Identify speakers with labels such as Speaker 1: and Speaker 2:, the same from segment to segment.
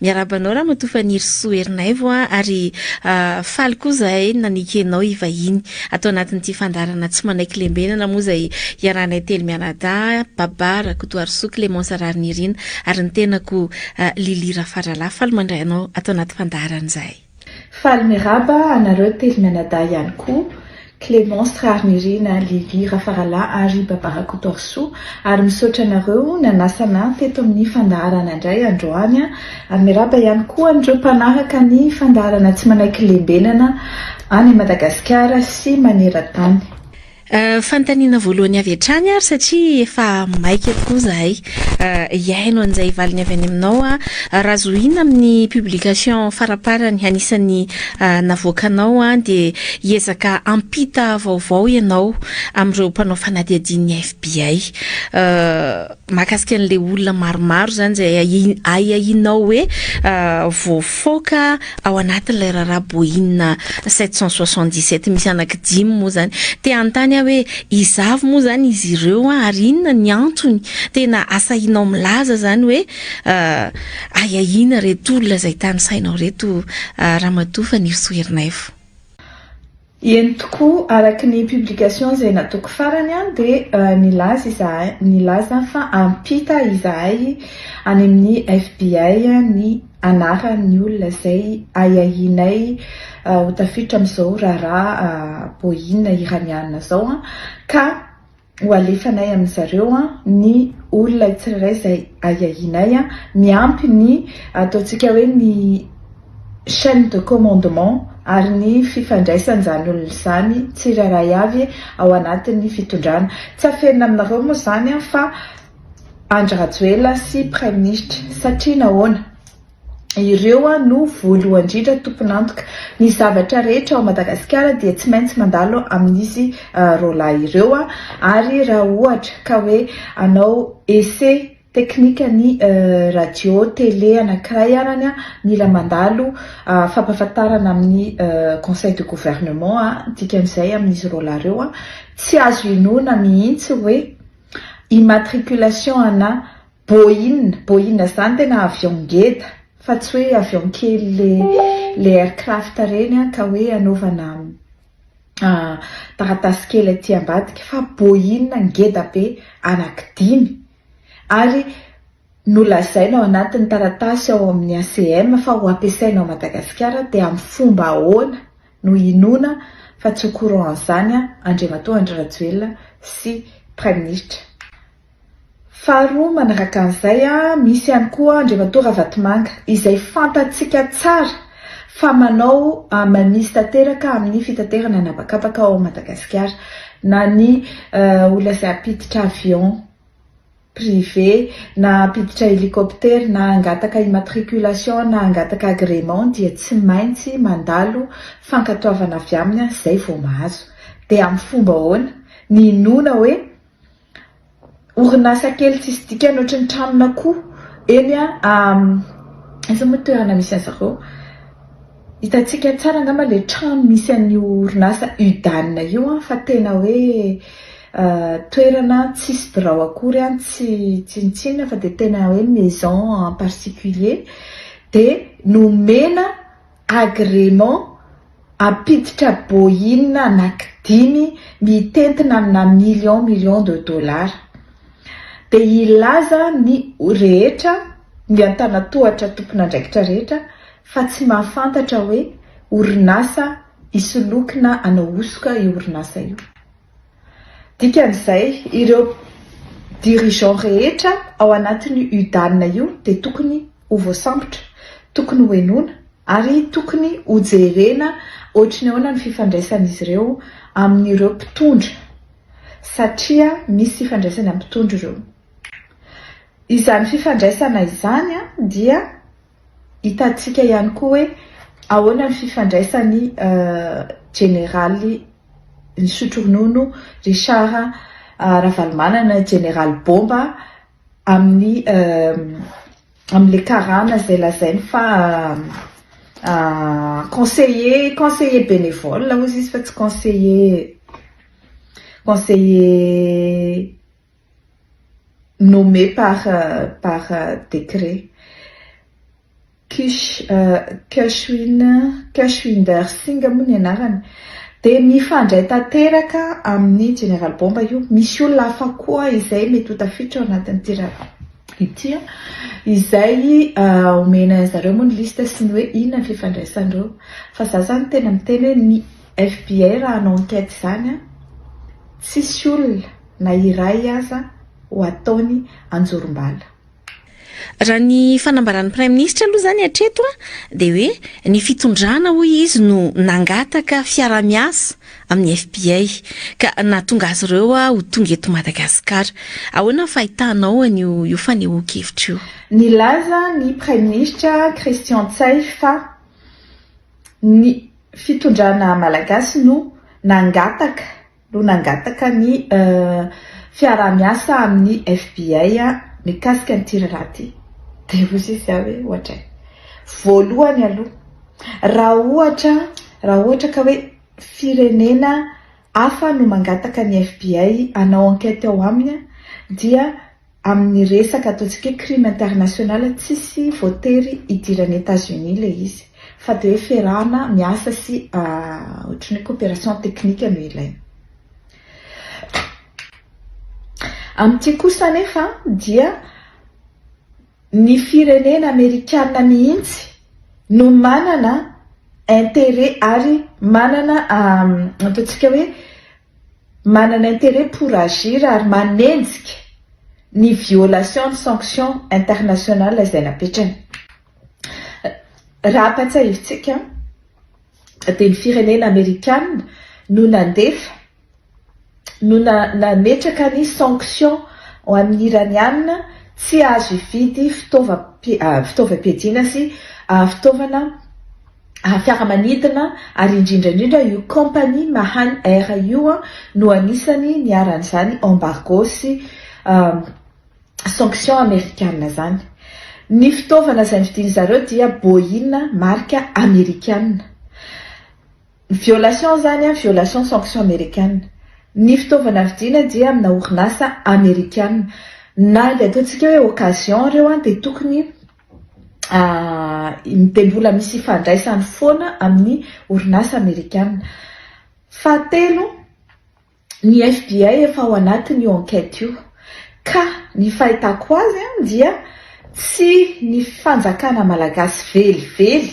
Speaker 1: Miarahaba anao Ramatoa Fanirisoa Ernaivo a, ary faly koa izahay nanekenao hivahiny ato anatin'ity fandaharana Tsy manaiky lembenana moa izay iarahanay telo mianadahy, Baba Rakotoarisoa, Clémence Raharinirina ary ny tenako Lily Rafaralahy. Faly mandray anao ato anaty fandaharana izahay.
Speaker 2: Faly miarahaba anareo telo mianadahy ihany koa, Clémence Raharinirina, Lily Rafaralahy ary Baba Rakotoarisoa ary misaotra anareo nanasa anah teto amin'ny fandaharana indray androany ary miarahaba ihany koa an'ireo mpanaraka ny fandaharana Tsy manaiky lembenana any Madagasikara sy maneran-tany.
Speaker 1: Fanontaniana voalohany avy hatrany ary satria efa maika tokoa izahay hihaino an'izay valiny avy any aminao. Raha zohiana amin'ny publication faraparany anisan'ny navoakanao dia hiezaka hampita vaovao ianao amin'ireo mpanao fanadihadian'ny FBI mahakasika an'ilay olona maromaro izany izay ahiahianao hoe voafaoka ao anatin'ilay raharaha Boeing 777 misy anaky dimy moa izany. Te hanontany aho hoe iza avy moa izany izy ireo ary inona ny antony tena asahianao milaza izany hoe ahiahiana ireto olona izay tanisainao ireto Ramatoa Fanirisoa Ernaivo.
Speaker 2: Eny tokoa, araka ny publication izay nataoko farany dia nilaza izahay, nilaza fa hampita izahay any amin'ny FBI ny anaran'ny olona izay ahiahianay ho tafiditra amin'izao raharaha Boeing Iraniana izao ka ho alefanay amin zareo ny olona tsirairay izay ahiahianay miampy ny ataontsika hoe ny chaine de commandement ary ny fifandraisan'izany olona izany tsirairay avy ao anatin'ny fitondrana. Tsy afenina aminareo moa izany fa Andry Rajoelina sy Praiminisitra satria nahoana? Ireo no voalohany indrindra tompon'antoka. Ny zavatra rehetra ao Madagasikara dia tsy maintsy mandalo amin'izy roalahy ireo ary raha ohatra ka hoe hanao essai technique ny radio, télé anankiray arany mila mandalo fampahafantarana amin'ny conseil de gouvernement dikan'izay amin'izy roalahy ireo. Tsy azo inoana mihitsy hoe immatriculation ana Boeing, Boeing zany tena avion ngeda fa tsy hoe avion kely le le aircraft reny an ka hoe anaovana taratasy kely aty ambadika fa Boeing ngeda be anaky dimy ary nolazaina ao anatin'ny taratasy ao amin'ny ACM fa ho ampiasaina ao Madagasikara dia amin'ny fomba ahoana no inoana fa tsy au courant an'izany Andriamatoa Andry Rajoelina sy Praiminisitra. Faharoa manaraka an'izay, misy ihany koa Andriamatoa Ravatomanga izay fantatsika tsara fa manao mainmise tanteraka amin'ny fitaterana an'habakabaka ao Madagasikara. Na ny olona izay hampiditra avion privé na hampiditra hélicoptère na hangataka immatriculation na hangataka agrément dia tsy maintsy mandalo fankatoavana avy aminy izay vao mahazo. Dia amin'ny fomba ahoana? Ny inoana hoe Orinasa kely tsisy dikany ohatry ny tranon'akoho eny aiza moa toerana misy an'i zareo? Hitantsika tsara angamba ilay trano misy an'io orinasa Udan io fa tena hoe toerana tsisy birao akory tsy tsinontsinona fa dia tena hoe maison en particulier dia nomena Agrément hampiditra Boeing anaky dimy mitentina amina millions millions de dollars. Dia hilaza ny rehetra, ny antanatohatra tompon'andraikitra rehetra fa tsy mahafantatra hoe orinasa hisoloky na hanao hosoka io orinasa io. Dikan'izay, ireo dirigeants rehetra ao anatin'io UDAN io dia tokony ho voasambotra, tokony ho henoina ary tokony ho jerena ohatry ny ahoana ny fifandraisan'izy ireo amin'ireo mpitondra satria misy fifandraisany amin'ny mpitondra ireo. Izany fifandraisana izany dia hitantsika ihany koa hoe ahoana ny fifandraisan'ny jeneraly nisotro ronono Richard Ravalomanana, jeneraly Bomba amin'ny amin'ilay karana izay lazainy fa conseiller conseiller bénévole hozy izy fa tsy conseiller conseiller nommé par par décret. Kush Kushwin Kushwinder Singh moa ny anarany dia mifandray tanteraka amin'ny Jeneraly Bomba io. Misy olona hafa koa izay mety ho tafiditra ao anatin'ity raharaha ity izay omena an'zareo moa ny liste sy ny hoe inona ny fifandraisan'ireo. Fa za zany tena miteny hoe ny FBI raha hanao enquête izany tsisy olona na iray aza ho ataony anjorom-bala.
Speaker 1: Raha ny fanambaran'ny Praiminisitra aloha izany hatreto dia hoe ny fitondrana hoy izy no nangataka fiaraha-miasa amin'ny FBI ka nahatonga azy ireo ho tonga eto Madagasikara. Ahoana ny fahitanao an'io io fanehoan-kevitra io?
Speaker 2: Nilaza ny Praiminisitra Christian Ntsay fa ny fitondrana malagasy no nangataka no nangataka ny fiaraha-miasa amin'ny FBI mikasika an'ity raharaha ity. Dia hoy izy aho hoe ohatray. Voalohany aloha, raha ohatra raha ohatra ka hoe firenena hafa no mangataka ny FBI hanao enquête ao aminy dia Amin'ny resaka ataontsika hoe crime international tsisy voatery hidiran'i Etats Unis ilay izy fa dia hoe fiarahana miasa sy ohatran'ny hoe coopération technique no ilaina. Amin'ity kosa anefa dia ny firenena amerikana mihitsy no manana intérêt ary manana ataontsika hoe Manana intérêt pour agir ary manenjika ny violation ny sanction internationale izay napetrany. Raha ampatsiahivintsika dia ny firenena amerikana no nandefa, no nametraka ny sanction ho an'ny iraniana tsy azo hividy fitaovam-piadiana sy fitaovana fiaramanidina ary indrindra indrindra io compagnie Mahan Air io no anisany niharan'izany embargo sy sanction amerikana izany. Ny fitaovana izay novidian'ny zareo dia Boeing marika amerikana. Ny violation izany an, violation sanction amerikana. Ny fitaovana vidiana dia amina orinasa amerikana. Na dia ataontsika hoe occasion ireo an dia tokony dia mbola misy ifandraisany foana amin'ny orinasa amerikana. Fahatelo, ny FBI efa ao anatin'io enquête io. Ka ny fahitako azy dia tsy ny fanjakana malagasy velively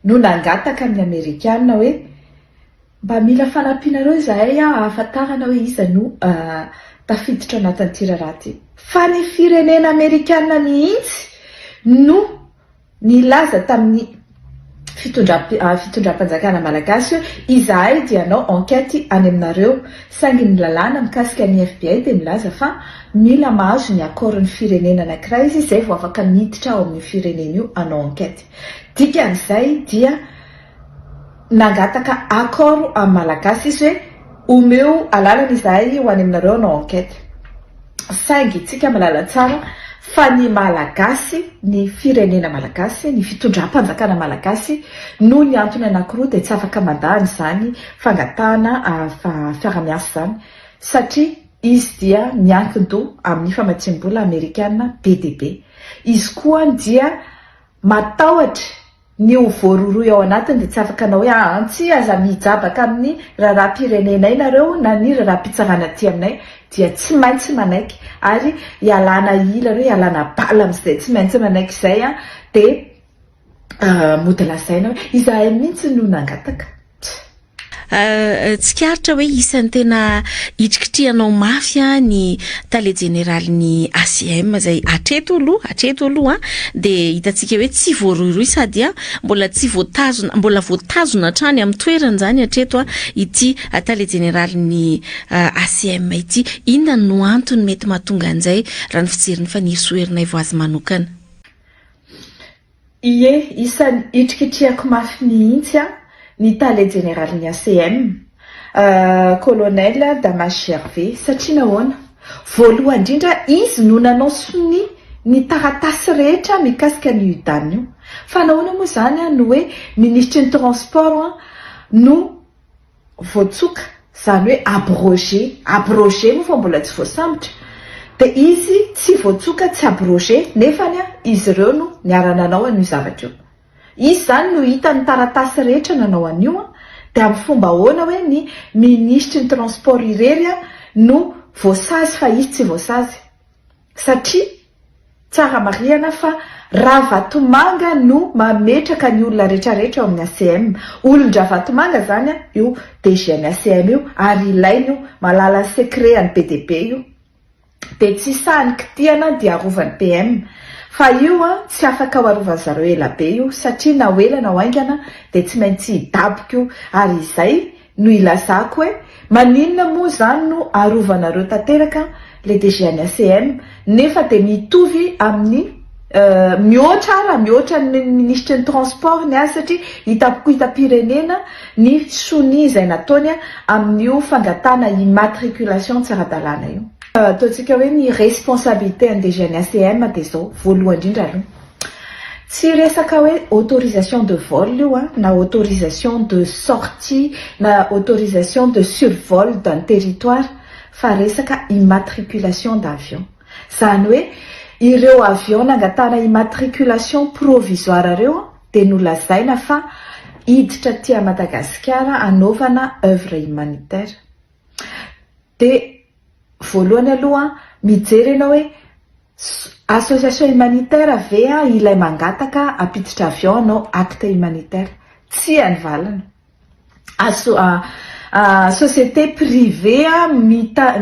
Speaker 2: no nangataka amin'ny amerikana hoe Mba mila fanampianareo izahay ahafantarana hoe iza no tafiditra ao anatin'ity raharaha ity. Fa ny firenena amerikana mihitsy no nilaza tamin'ny fitondram-panjakana malagasy hoe izahay dia hanao enquête any aminareo. Saingy ny lalàna mikasika ny FBI dia milaza fa mila mahazo ny accord-n'ny firenena anankiray izy izay vao afaka miditra ao amin'io firenena io hanao enquête. Dikan'izay dia. Nangataka accord amin'ny Malagasy izy hoe omeo alalana izahay ho any aminareo hanao enquête. Saingy tsika mahalala tsara fa ny Malagasy, ny firenena Malagasy, ny fitondram-panjakana Malagasy noho ny antony anankiroa dia tsy afaka mandà an'izany fangatahana fiara-miasa izany satria izy dia miankin-doha amin'ny famatsiam-bola amerikana be dia be. Izy koa dia matahotra Ny ho voarohirohy ao anatiny dia tsy afaka hanao hoe aa tsia aza mijabaka amin'ny raharaham-pirenenay nareo na ny raharaham-pitsarana aty aminay dia tsy maintsy manaiky ary ialana ila reo ialana bala amin'izay tsy maintsy manaiky izay an dia mody lazaina hoe izahay mihitsy no nangataka.
Speaker 1: Tsikaritra hoe isan'ny tena hitrikitrihanao mafy ny tale jeneralin'ny ACM izay hatreto aloha, hatreto aloha dia hitantsika hoe tsy voarohirohy sady mbola tsy voatazona, mbola voatazona hatrany amin'ny toerany izany hatreto ity tale jeneralin'ny ACM ity. Inona no antony mety mahatonga an'izay raha ny fijerin'i Fanirisoa Ernaivo azy manokana?
Speaker 2: Ie, isan'ny hitrikitrihako mafy mihitsy ny tale jeneralin'ny ACM, Colonel Damas Gervais. Satria nahoana? Voalohany indrindra, izy no nanao sonia ny taratasy rehetra mikasika an'io IDAN io. Fa nahoana moa izany no hoe minisitry ny transport no voatsoka, izany hoe abrogé, abrogé moa fa mbola tsy voasambotra, dia izy tsy voatsoka, tsy abrogé, nefany izy ireo no niara-nanao an'io zavatra io. Izy izany no hita ny taratasy rehetra nanao an'io an, dia amin'ny fomba ahoana hoe ny minisitry ny transport irery no voasazy fa izy tsy voasazy? Satria tsara marihana fa Ravatomanga no mametraka ny olona retraretra ao amin'ny ACM. Olon-dRavatomanga izany io DG ny ACM io ary ilainy io, mahalala ny secret an'i be dia be io. Dia tsy sahiny kitihana dia arovan'ny PM. Fa io an, tsy afaka ho arovan'ny zareo ela be io satria na ho ela na ho haingana dia tsy maintsy hidaboka io ary izay no ilazako hoe maninona moa izany no arovanareo tanteraka le DG an'ny ACM nefa dia mitovy amin'ny mihoatra ara mihoatra ny minisitry ny transport ny azy satria hitako hitam-pirenena ny sonia izay nataony amin'io fangatahana immatriculation tsy ara-dalàna io. Ataontsika hoe ny responsabilité an'ny DG an'ny ACM dia izao, voalohany indrindra aloha, tsy resaka hoe autorisation de vol io an, na autorisation de sortie, na autorisation de survol d'un territoire, fa resaka immatriculation d'avion. Izany hoe ireo avion nangatahana immatriculation provisoire ireo dia nolazaina fa hiditra aty à Madagasikara hanaovana oeuvre humanitaire. Dia voalohany aloha mijery ianao hoe association humanitaire ve ilay mangataka hampiditra avion hanao acte humanitaire? Tsia ny valiny. Asso société privée mita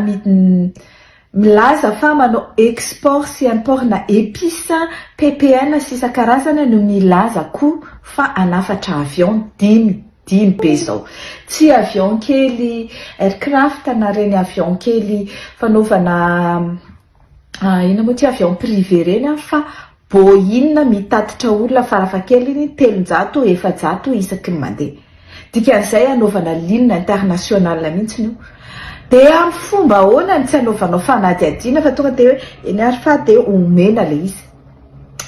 Speaker 2: milaza fa manao export sy import na épices, ppn sy isan-karazany no milaza koa fa hanafatra avion dimy dimy be izao. Tsy avion kely aircraft na ireny avion kely fanaovana inona moa ity avion privé ireny fa Boeing mitatitra olona farafahakeliny 300, 400 isaky ny mandeha. Dikan'izay hanaovana ligne internationale mihitsy io. Dia amin'ny fomba ahoana no tsy hanaovanao fanadihadiana fa tonga dia hoe eny ary fa dia omena ilay izy.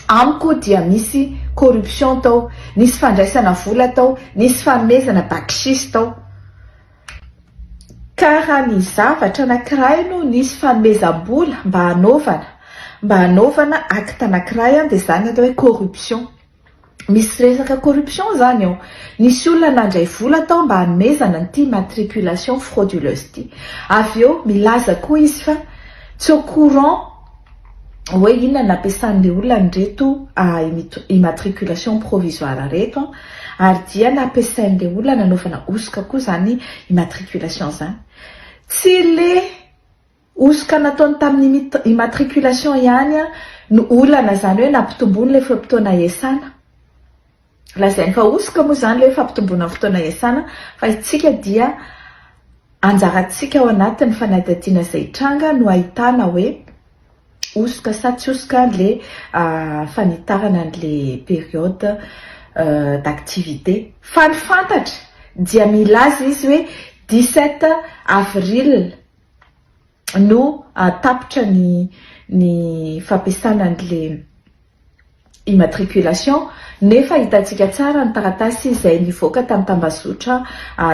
Speaker 2: Amiko dia misy corruption tao, nisy fandraisana vola tao, nisy fanomezana bakchis tao. Ka raha ny zavatra anankiray no nisy fanomezam-bola mba hanaovana, mba hanaovana acte anankiray an, dia izany no atao hoe corruption. Misy resaka corruption izany ao. Nisy olona nandray vola tao mba hanomezana an'ity immatriculation frauduleuse ity. Avy eo milaza koa izy fa tsy au courant hoe inona no nampiasan'ilay olona an'ireto immatriculation provisoire ireto an, ary dia nampiasain'ilay olona nanaovana hosoka koa izany immatriculation izany. Tsy ilay hosoka nataony tamin'ny immatriculation ihany no olana, izany hoe nampitomboiny ilay fe-potoana iasana. Lazainy fa hosoka moa izany ilay hoe fampitomboana ny fotoana iasana fa isika dia anjarantsika ao anatin'ny fanadihadiana izay hitranga no ahitana hoe hosoka sa tsy hosoka ilay fanitarana an'ilay période d'activité. Fa ny fantatra dia milaza izy hoe 17 avril no tapitra ny ny fampiasana an'ilay immatriculation nefa hitantsika tsara ny taratasy izay nivoaka tamin'ny tambazotra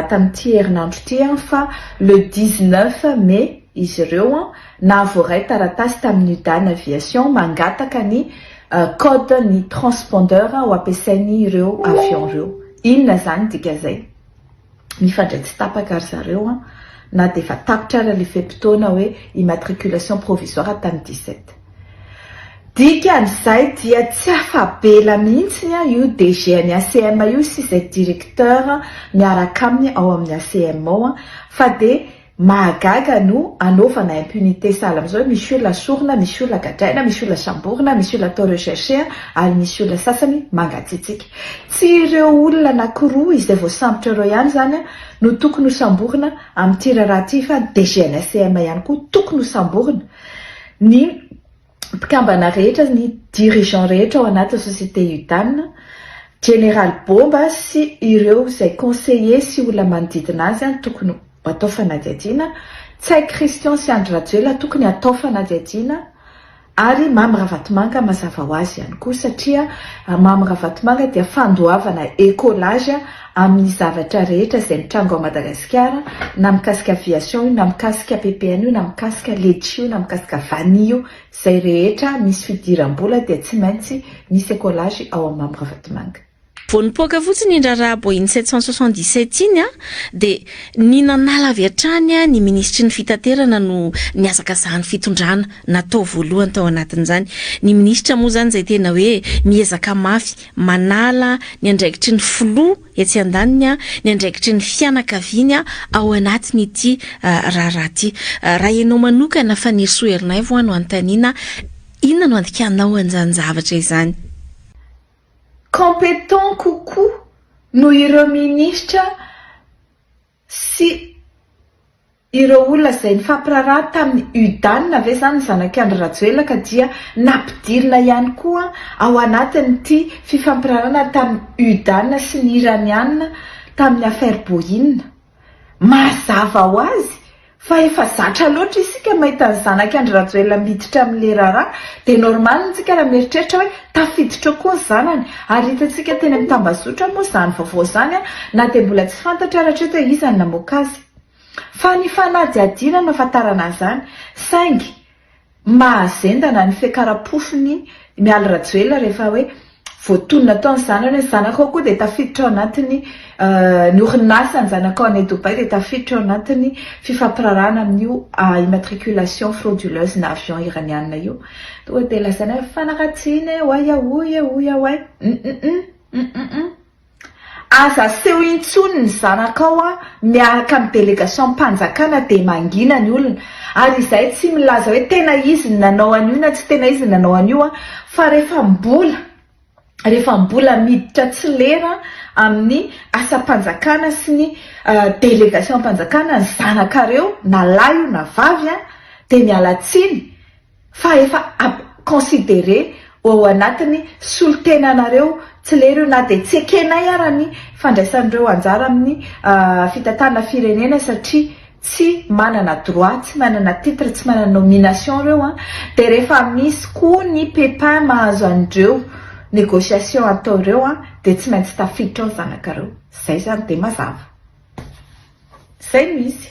Speaker 2: tamin'ity herinandro ity fa le 19 mai izy ireo nahavoaray taratasy tamin'ny Udan Aviation mangataka ny code ny transpondeur ho ampiasain'ireo avion ireo. Inona izany dikan'izay? Mifandray tsy tapaka ry zareo na dia efa tapitra ary ilay fe-potoana hoe immatriculation provisoire tamin'ny 17. Dikan'izay dia tsy afa-bela mihitsy io DG an'ny ACM io sy izay directeur miaraka aminy ao amin'ny ACM ao fa dia Mahagaga no anaovana impunité sahala amin'izao hoe misy olona asorina, misy olona gadraina, misy olona samborina, misy olona atao rechercher ary misy olona sasany mangatsiatsiaka. Tsy ireo olona anankiroa izay voasambotra ireo ihany izany no tokony ho samborina amin'ity raharaha ity fa ny DGNSCM ihany koa tokony ho samborina. Ny mpikambana rehetra, ny dirigeant rehetra ao anatin'ny société UDAN, Jeneraly Bomba sy ireo izay conseiller sy olona manodidina azy tokony ho atao fanadihadiana, Ntsay Christian sy Andry Rajoelina tokony hatao fanadihadiana ary Mamy Ravatomanga mazava ho azy ihany koa satria Mamy Ravatomanga dia fandoavana écolage amin'ny zavatra rehetra izay mitranga ao Madagasikara na mikasika aviation io na mikasika ppn io na mikasika letchi io na mikasika vanille io, izay rehetra misy fidiram-bola dia tsy maintsy misy écolage ao amin'ny Mamy Ravatomanga.
Speaker 1: Vao nipoaka fotsiny iny raharaha Boeing 777 iny dia ny nanala avy hatrany ny minisitry ny fitaterana no nihazakazahan'ny fitondrana natao voalohany tao anatin'izany. Ny minisitra moa izany izay tena hoe miezaka mafy manala ny andraikitry ny filoha etsy andaniny, ny andraikitry ny fianakaviany ao anatin'ity raharaha ity. Raha ianao manokana Fanirisoa Ernaivo no anontaniana, inona no andikanao an'izany zavatra izany?
Speaker 2: Compétent kokoa noho ireo minisitra sy ireo olona izay nifampiraharaha tamin'ny UDAN ve izany ny zanak'i Andry Rajoelina ka dia nampidirina ihany koa ao anatin'ity fifampiraharahana tamin'ny UDAN sy ny Iraniana tamin'ny affaire Boeing? Mazava ho azy Fa efa zatra loatra isika mahita ny zanak'i Andry Rajoelina miditra amin'ilay raharaha dia normal tsika raha mieritreritra hoe tafiditra ao koa ny zanany ary hitantsika teny amin'ny tambazotra moa izany vaovao izany na dia mbola tsy fantatra ary hatreto hoe iza no namoaka azy. Fa ny fanadihadiana no ahafantarana an'izany saingy Mahazendana ny fiakaram-pofon'i Mialy Rajoelina rehefa hoe voatonona tao ny zanany hoe ny zanakao koa dia tafiditra ao anatin'ny ny orinasan'ny zanakao any Dubaï dia tafiditra ao anatin'ny fifampiraharahana amin'io immatriculation frauduleuse na avion iraniana io. Tonga dia lazaina hoe fanaratsiana e, oay aoy e, oy aoay. Hum hum hum. Aza aseho intsony ny zanakao a miaraka amin'ny délégation mpanjakana dia mangina ny olona ary izahay tsy milaza hoe tena izy no nanao an'io na tsy tena izy no nanao an'io a fa rehefa mbola rehefa mbola miditra tsy lera amin'ny asam-panjakana sy ny délégation mpanjakana ny zanakareo na lahy io na vavy a dia miala tsiny Fa efa considerer ao anatin'ny solontenanareo tsy lery io na dia tsy ekenay ara ny fandraisan'ireo anjara amin'ny fitantanana firenena satria tsy manana droit, tsy manana titre, tsy manana nomination ireo an, dia rehefa misy koa ny pepin mahazo an'ireo négociation atao ireo an, dia tsy maintsy tafiditra ao ny zanakareo. Zay zany dia mazava. Zay no izy.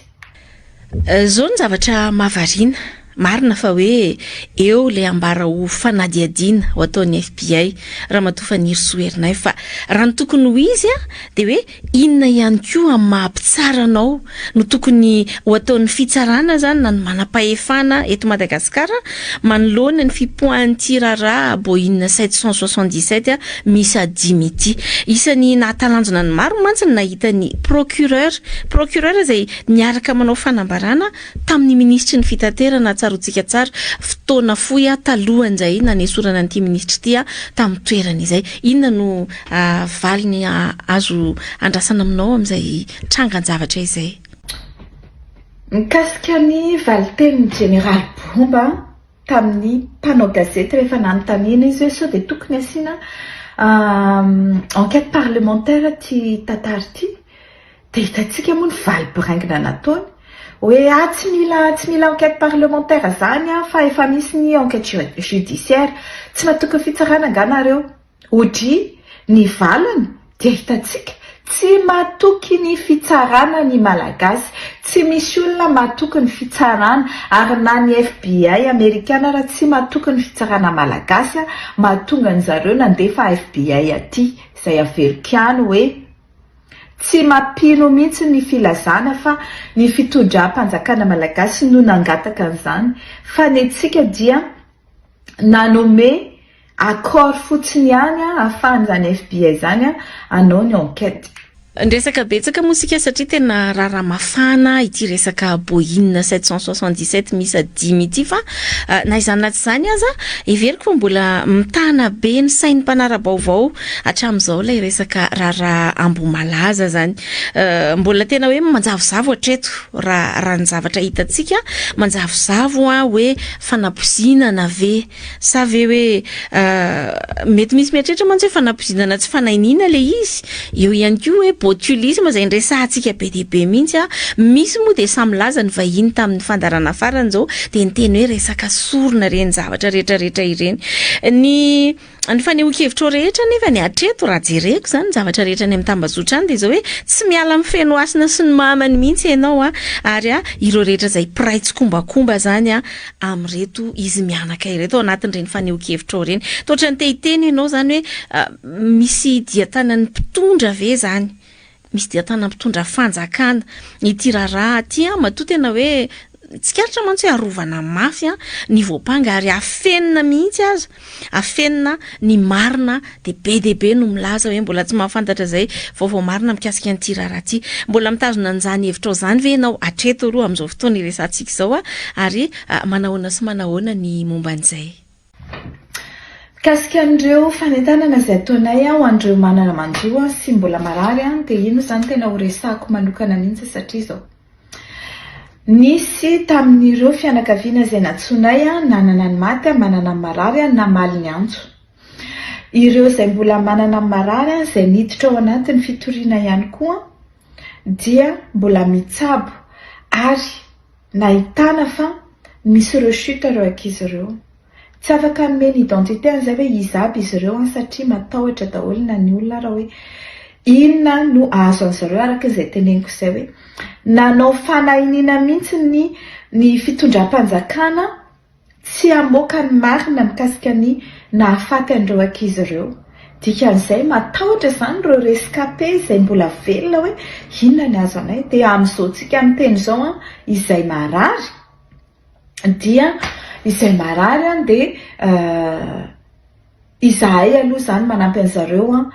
Speaker 1: Zao ny zavatra mahavariana, marina fa hoe eo ilay ambara ho fanadihadiana ho ataon'ny FBI, Ramatoa Fanirisoa Ernaivo, fa raha ny tokony ho izy dia hoe inona ihany koa amin'ny maha mpitsara anao no tokony ho ataon'ny fitsarana izany na ny manam-pahefana eto Madagasikara manoloana ny fipoahan'ity raharaha Boeing 777 miisa dimy ity. Isan'ny nahatalanjona ny maro mantsy ny nahita ny procureur, procureur izay niaraka manao fanambarana tamin'ny minisitry ny fitaterana, tsaroantsika tsara, fotoana fohy talohan'izay nanesorana an'ity minisitra ity tamin'ny toerany izay. Inona no valiny azo andrasana aminao amin'izay trangan-javatra izay?
Speaker 2: Mikasika ny valin-tenin'ny jeneraly Bomba tamin'ny mpanao gazety rehefa nanontaniana izy hoe sao dia tokony asiana enquête parlementaire ity tantara ity dia hitantsika moa ny valy boraingina nataony hoe ah tsy mila tsy mila enquête parlementaire zany ah fa efa misy ny enquête judiciaire tsy matoky ny fitsarana angaha nareo Odry, ny valiny dia hitantsika, tsy matoky ny fitsarana ny Malagasy, tsy misy olona matoky ny fitsarana, ary na ny FBI amerikana ara tsy matoky ny fitsarana Malagasy, mahatonga an'zareo nandefa FBI aty, izay averiko ihany hoe, tsy mampino mihitsy ny filazana fa ny fitondram-panjakana Malagasy no nangataka an'izany, fa ny antsika dia nanome accord fotsiny ihany ahafahan'izany FBI izany hanao ny enquête.
Speaker 1: Niresaka betsaka moa isika satria tena raharaha mafana ity resaka Boeing 777 miisa dimy ity fa na izany na tsy izany aza heveriko fa mbola mitana be ny sain'ny mpanara-baovao hatramin'izao ilay resaka raharaha Ambohimalaza izany. Mbola tena hoe manjavozavo hatreto raha raha ny zavatra hitantsika, manjavozavo hoe fanapoizinana ve Sa ve hoe mety misy mieritreritra mantsy hoe fanapoizinana tsy fanainiana ilay izy? Eo ihany koa hoe botulisme izay niresahantsika be dia be mihitsy an! Misy moa dia samy milaza ny vahiny tamin'ny fandaharana farany izao dia niteny hoe resaka sorona ireny zavatra rehetra rehetra ireny. Ny. Ny fanehoan-kevitrao rehetra anefa ny hatreto raha jereko izany ny zavatra rehetra any amin'ny tambazotra any dia izao hoe tsy miala amin'ny Fenohasina sy ny mamany mihitsy ianao a, ary a ireo rehetra izay mpiray tsikombakomba izany a amin'ireto izy mianaka ireto ao anatin'ireny fanehoan-kevitrao ireny. Toa ohatran'ny te hiteny ianao izany hoe misy dian-tanan'ny mpitondra ve izany? Misy dian-tanan'ny mpitondra fanjakana ity raharaha ity an, matoa tena hoe tsikaritra mantsy hoe arovana mafy an ny voampanga ary afenina mihitsy aza, afenina ny marina dia be dia be no milaza hoe mbola tsy mahafantatra izay vaovao marina mikasika an'ity raharaha ity. Mbola mitazona an'izany hevitrao izany ve ianao hatreto aloha amin'izao fotoana iresahantsika izao an, ary manahoana sy manahoana ny momba an'izay?
Speaker 2: Mikasika an'ireo fanentanana izay ataonay ho an'ireo manana manjo sy mbola marary dia iny izany tena ho resahako manokana mihitsy satria izao. Nisy tamin'ireo fianakaviana izay nantsoinay nanana ny maty, manana ny marary namaly ny antso. Ireo izay mbola manana ny marary izay niditra ao anatin'ny fitoriana ihany koa dia mbola mitsabo ary nahitana fa misy rechute ireo ankizy ireo. Tsy afaka hanome ny identité an'izay hoe iza aby izy ireo an satria matahotra daholo na ny olona ara hoe inona no ahazo an'zareo araka izay teneniko izay hoe nanao fanahiniana mihitsy ny ny fitondram-panjakana tsy hamoaka ny marina mikasika ny nahafaty an'ireo ankizy ireo. Dikan'izay matahotra izany ireo rescapés izay mbola velona hoe inona ny ahazo anay dia amin'izao tsika miteny izao an izay marary dia izay marary an dia izahay aloha izany manampy an'zareo an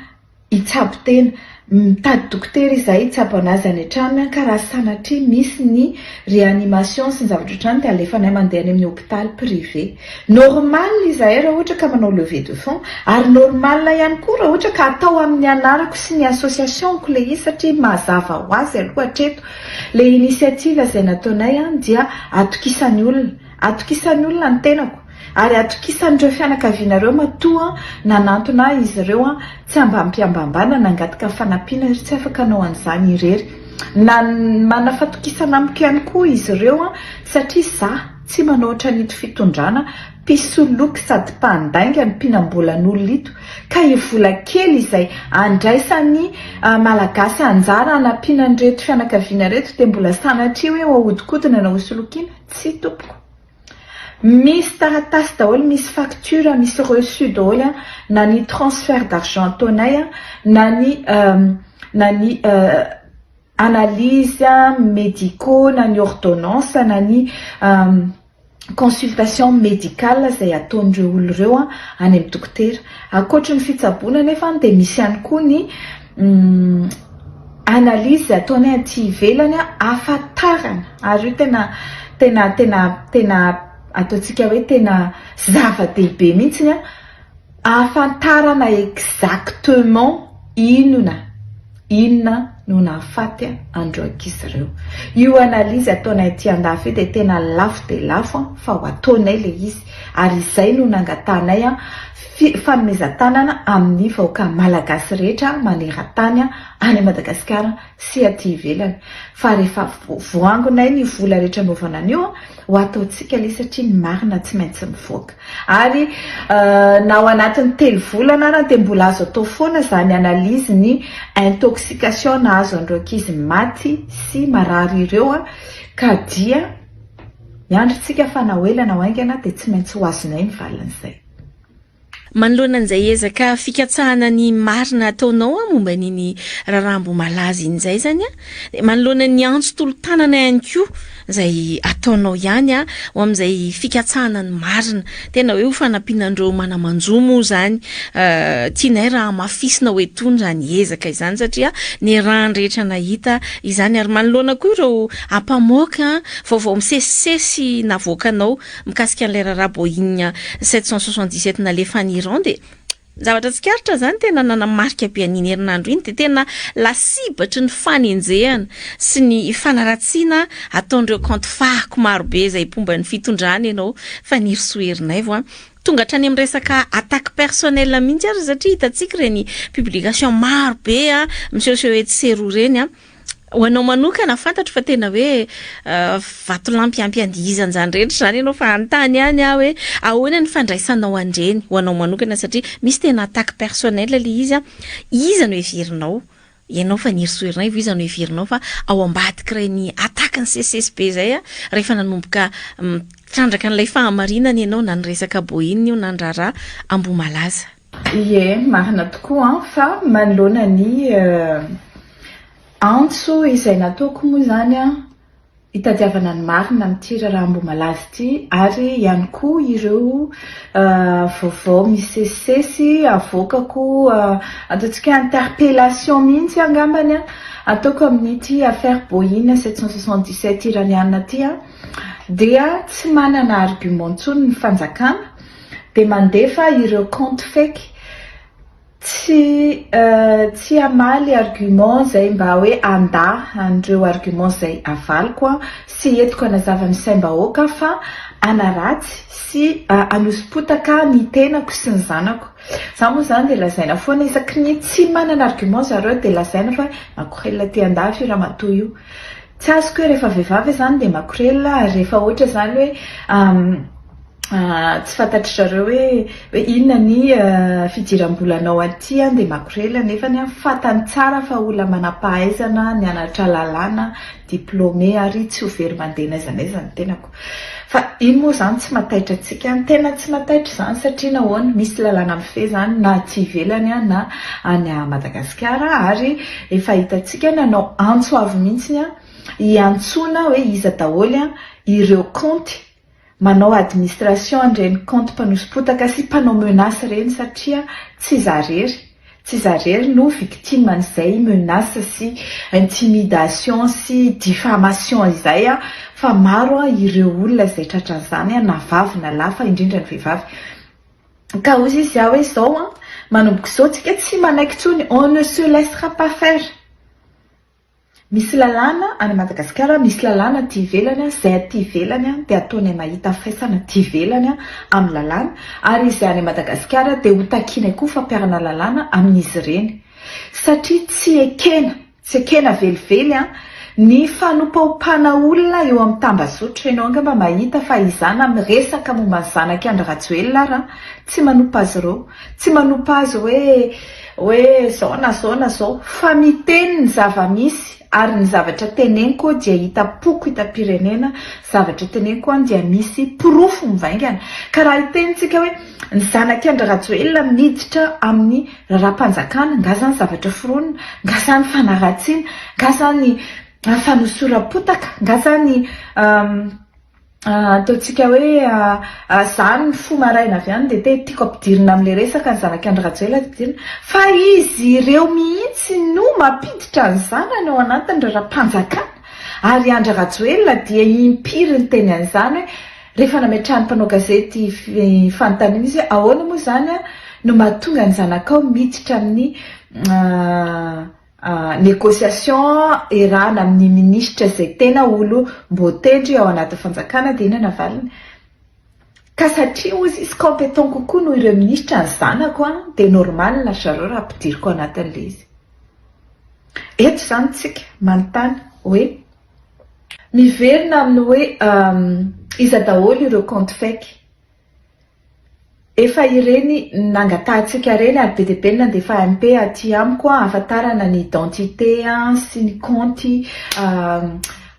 Speaker 2: hitsabo tena, mitady dokotera izahay hitsabo an'azy any an-tranony an ka raha sanatria misy ny réanimation sy ny zavatra ohatr'izany dia alefanay mandeha any amin'ny hopitaly privé. Normal izahay raha ohatra ka manao levée de fonds ary normal ihany koa raha ohatra ka atao amin'ny anarako sy ny association-ko ilay izy satria mazava ho azy aloha hatreto Le initiative izay nataonay an dia atokisan'ny olona, atokisan'ny olona ny tenako ary atokisan'ireo fianakaviana ireo matoa nanantona ahy izy ireo an, tsy ambam-piambambana nangataka fanampiana ary tsy afaka hanao an'izany irery. Na manana fatokisana amiko ihany koa izy ireo an satria za tsy manao ohatran'ito fitondrana mpisoloky sady mpandainga ny mpinambolan'olona ito ka i vola kely izay andraisan'ny Malagasy anjara hanampiana an'ireto fianakaviana ireto dia mbola sanatria hoe ho ahodikodina na hosolokiana? Tsia tompoko. Misy taratasy daholo, misy facture, misy reçu daholo na ny transfert d'argent ataonay na ny na ny analyse médicaux na ny ordonnance na ny consultation médicale izay ataon'ireo olona ireo any amin'ny dokotera. Ankoatry ny fitsaboana anefa dia misy ihany koa ny analyse izay ataonay aty ivelany ahafantarana ary io tena tena tena tena ataontsika hoe tena zava-dehibe mihitsy ahafantarana exactement inona inona no nahafaty an'ireo ankizy ireo. Io analyse ataonay aty andafy io dia tena lafo dia lafo fa ho ataonay ilay izy ary izay no nangatahanay fanomezan-tanana amin'ny vahoaka malagasy rehetra maneran-tany any Madagasikara sy aty ivelany fa rehefa voangonay ny vola rehetra anaovana an'io ho ataontsika ilay izy satria ny marina tsy maintsy mivoaka. Ary na ao anatin'ny 3 volana ara dia mbola azo atao foana izany analyse ny intoxication nahazo an'ireo ankizy maty sy marary ireo ka dia miandry tsika fa na ho ela na ho haingana dia tsy maintsy ho azonay ny valin'izay.
Speaker 1: Manoloana an'izay ezaka fikatsahana ny marina ataonao momba an'iny raharaha Ambohimalaza iny izay izany, dia manoloana ny antso tolo-tanana ihany koa izay ataonao ihany ho amin'izay fikatsahana ny marina, tena hoe ho fanampiana an'ireo mana-manjo moa izany, tianay raha hamafisina ho etoana izany ezaka izany satria niarahan'ny rehetra nahita izany ary manoloana koa ireo ampamoaka vaovao misesisesy navoakanao Mikasika an'ilay raharaha Boeing 777 nalefa any Iran dia ny zavatra tsikaritra izany tena nanamarika be an'iny herinandro iny dia tena lasibatry ny fanenjehana sy ny fanaratsiana ataon'ireo kaonty fahako marobe izay mpomba ny fitondrana ianao Fanirisoa Ernaivo a. Tonga hatrany amin'ny resaka attaque personnelle mihitsy aza satria hitantsika ireny publication marobe misehoseho etsy sy eroa ireny a. Ho anao manokana, fantatro fa tena hoe vatolampy ampy andihizana izany rehetra izany ianao fa hanontany ihany aho hoe ahoana ny fandraisanao an'ireny ho anao manokana satria misy tena attaque personnelle ilay izy an, iza no heverinao, ianao Fanirisoa Ernaivo, iza no heverinao fa ao ambadik'ireny attaque nisesisesy be izay an, rehefa nanomboka mitrandraka an'ilay fahamarinana ianao na ny resaka Boina io na ny raharaha Ambohimalaza.
Speaker 2: Ie, marina tokoa an, fa manoloana ny Antso izay nataoko moa izany hitadiavana ny marina amin'ity raharaha Ambohimalaza ity ary ihany koa ireo vaovao misesisesy avoakako, ataontsika hoe interpellation mihitsy angambany ataoko amin'ity affaire Boeing 777 iraniana ity dia tsy manana argument intsony ny fanjakana dia mandefa ireo compte fake. Tsy tsy hamaly argument izay mba hoe handà an'ireo argument izay avaliko aho sy entiko hanazava ny saim-bahoaka fa hanaratsy sy hanoso-potaka ny tenako sy ny zanako. Za moa izany dia lazaina foana isaky ny tsy manana argument zareo dia lazaina fa makorelina aty andafy io ramatoa io. Tsy azoko hoe rehefa vehivavy izany dia makorelina ary rehefa ohatra izany hoe tsy fantatry zareo hoe hoe inona ny fidiram-bolanao aty an dia makorelina nefany an fantany tsara fa olona manam-pahaizana nianatra lalàna diplômé ary tsy ho very mandeha n'aiza n'aiza ny tenako fa iny moa izany tsy mataitra antsika ny tena tsy mataitra izany satria nahoana misy lalàna mifehy izany na aty ivelany an na any Madagasikara ary efa hitantsika nanao antso avo mihitsy an hiantsoana hoe iza daholo an ireo kaonty manao administration an'ireny compte mpanoso-potaka sy mpanao menace ireny satria tsy za rery, tsy za rery no victime an'izay menace sy intimidation sy diffamation izay fa maro ireo olona izay tratran'izany na vavy na lahy fa indrindra ny vehivavy. Ka hozy izy aho hoe izao an, manomboka izao tsika tsy manaiky intsony, on ne se laissera pas faire. Misy lalàna any Madagasikara, misy lalàna aty ivelany, izay aty ivelany dia ataonay mahita faisana aty ivelany amin'ny lalàna, ary izay any Madagasikara dia ho takianay koa fampiharana lalàna amin'izy ireny. Satria tsy ekena, tsy ekena velively ny fanompaompana olona eo amin'ny tambazotra. Ianao angamba mahita fa izaho na miresaka momba ny zanak'i Andry Rajoelina ary tsy manompa azy ireo. Tsy manompa azy hoe hoe zao na zao na zao fa miteny ny zava-misy ary ny zavatra teneniko dia hitam-poko hitam-pirenena, zavatra teneniko an dia misy porofo mivaingana. Ka raha hiteny tsika hoe ny zanak'i Andry Rajoelina miditra amin'ny raharaham-panjakana, nga zany zavatra foronina, nga zany fanaratsiana, nga zany fanosoram-potaka, nga zany Ataontsika hoe za nifoha maraina avy any dia te tiako ampidirina amin'ilay resaka ny zanak'i Andry Rajoelina dia ampidirina fa izy ireo mihitsy no mampiditra ny zanany ao anatin'ny raharaham-panjakana ary Andry Rajoelina dia impiry niteny an'izany hoe rehefa nametrahan'ny mpanao gazety fanontaniana izy hoe ahoana moa izany no mahatonga ny zanakao miditra amin'ny Négociation erahana amin'ny minisitra izay tena olom-boatendry ao anatin'ny fanjakana dia inona valiny? Ka satria hozy izy compétent kokoa noho ireo minisitra ny zanako an, dia normal ry zareo raha ampidiriko anatin'ilay izy. Eto izany tsika manontany hoe miverina amin'ny hoe iza daholo ireo compte fake? Efa ireny nangatahantsika ireny ary be dia be ny nandefa MP aty amiko ahafantarana ny identité sy ny kaonty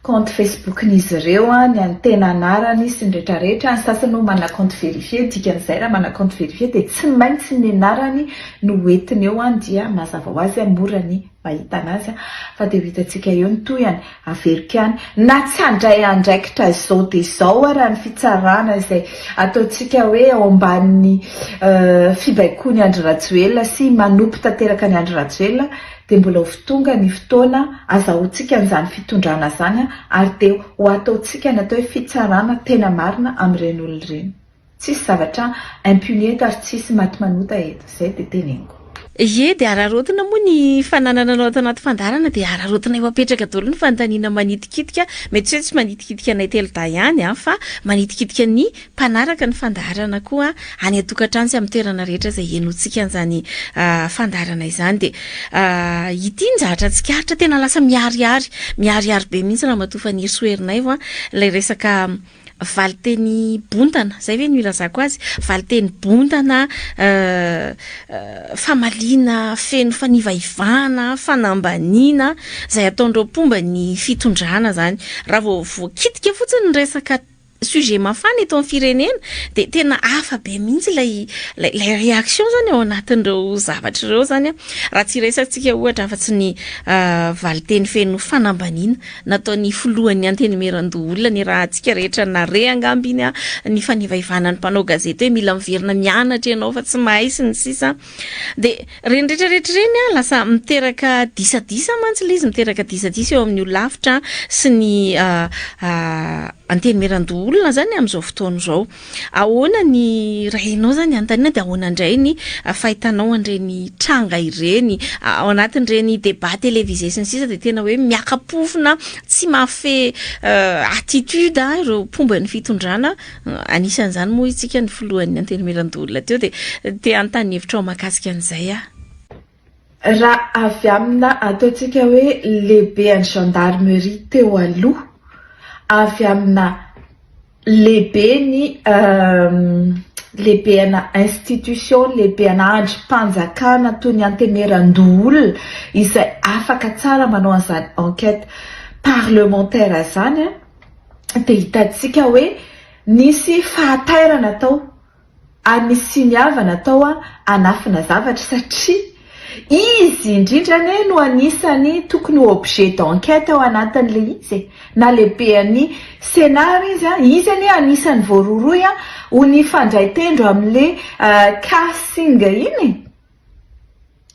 Speaker 2: kaonty Facebook-n'izy ireo, ny an'ny tena anarany sy ny rehetra rehetra, ny sasany moa manana kaonty verifié, dikan'izay raha manana kaonty verifié dia tsy maintsy ny anarany no hoentiny eo dia mazava ho azy mora ny mahita anazy fa dia ho hitantsika eo ny tohiny. Averiko ihany, na tsy handray andraikitra izao dia izao ara ny fitsarana izay ataontsika hoe ao ambanin'ny fibaikoan'i Andry Rajoelina sy manopy tanteraka an'i Andry Rajoelina dia mbola ho tonga ny fotoana azahoantsika an'izany fitondrana izany ary dia ho ataontsika ny atao hoe fitsarana tena marina amin'ireny olona ireny. Tsisy zavatra impuni eto ary tsisy maty manota eto. Zay dia teneniko.
Speaker 1: Ie, dia araraotina moa ny fananana anao ato anaty fandaharana dia araraotina eo apetraka daholo ny fanontaniana manitikitika, mety tsy hoe tsy manitikitika anay telodahy ihany an, fa manitikitika ny mpanaraka ny fandaharana koa any an-tokantrano sy amin'ny toerana rehetra izay henointsika an'izany fandaharana izany. Dia ity ny zavatra tsikaritra tena lasa miharihary, miharihary be mihitsy Ramatoa Fanirisoa Ernaivo an, ilay resaka Valinteny bontana, zay ve no ilazako azy? Valinteny bontana, famaliana feno fanivaivana, fanambaniana, izay ataon'ireo mpomba ny fitondrana izany. Raha vao voakitika fotsiny ny resaka sujet mafana eto amin'ny firenena dia tena hafa be mihitsy ilay ilay réaction izany ao anatin'ireo zavatra ireo izany an. Raha tsy hiresahantsika ohatra afa-tsy ny valinteny feno fanambaniana nataon'ny filohan'ny Antenimierandoholona niarahantsika rehetra nare angamba iny ny fanivaivana ny mpanao gazety hoe mila miverina mianatra ianao fa tsy mahay sy ny sisa dia ireny rehetra rehetra ireny a lasa miteraka disadisa mantsy ilay izy miteraka disadisa eo amin'ny holafitra sy ny Antenimierandoholona zany amin'izao fotoana izao Ahoana ny raha ianao izany anontaniana dia ahoana indray ny fahitanao an'ireny tranga ireny ao anatin'ireny débat télévisé sy ny sisa dia tena hoe miaka-pofona tsy mahafehy attitude ireo mpomba ny fitondrana, anisan'izany moa isika ny filohan'ny antenimierandoholona teo dia te hanontany hevitrao mahakasika an'izay aho.
Speaker 2: Raha avy amina ataontsika hoe lehiben'ny gendarmerie teo aloha, avy amina lehibe ny lehibe ana institution, lehibe ana andrim-panjakana toy ny antemeran-doholona izay afaka tsara manao an'izany enquête parlementaire izany dia hitantsika hoe nisy fahatairana tao. Ary nisy finiavana tao hanafina zavatra satria izy indrindra anie no anisan'ny tokony ho objet d'enquête ao anatin'ilay izy e! Na lehiben'ny Sénat ary izy an, izy anie anisan'ny voarohirohy ho nifandray tendro amin'ilay cas Singh iny e!